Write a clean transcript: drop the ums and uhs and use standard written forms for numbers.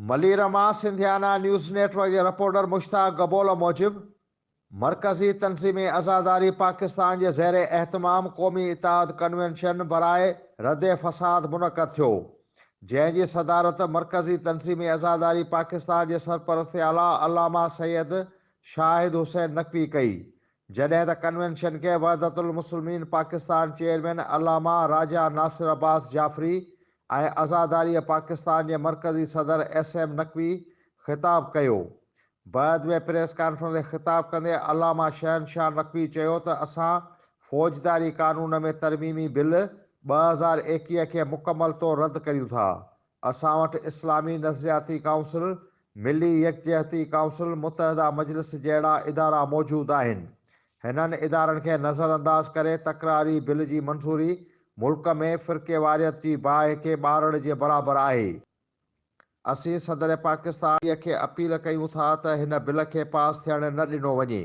ملير مان Sindhiana news net work جي reporter Mushtaq Gabol موجب، مرڪزي تنظيم عزاداري پاڪستان جي زير اهتمام قومي اتحاد ڪنوينشن براء رد فساد منعقد ٿيو، جنهن جي صدارت مرڪزي تنظيم عزاداري پاڪستان جي سرپرست اعليٰ علامه سيد شاهد حسين نقوي ڪئي، جڏهن ته ڪنوينشن کي وحدت المسلمين پاڪستان چيئرمين علامه راجا ناصر عباس جعفري ۽ عزاداريء پاڪستان جي مرڪزي صدر ايس ايم نقوي خطاب ڪيو. بعد ۾ پريس ڪانفرنس کي خطاب ڪندي علامه شهنشاهه نقوي چيو ته اسان فوجداري قانون ۾ ترميمي بل 2021 کي مڪمل طور رد ڪريون ٿا. اسان وٽ اسلامي نظرياتي ڪائونسل، ملي يڪجهتي ڪائونسل، متحده مجلس جهڙا ادارا موجود آهن. هنن ادارن کي نظرانداز ڪري تڪراري بل جي منظوري ملڪ ۾ فرقيواريت جي باهه کي ٻارڻ جي برابر آهي. اسين صدر پاڪستان کي اپيل ڪيون ٿا ته هن بل کي پاس ٿيڻ نه ڏنو وڃي.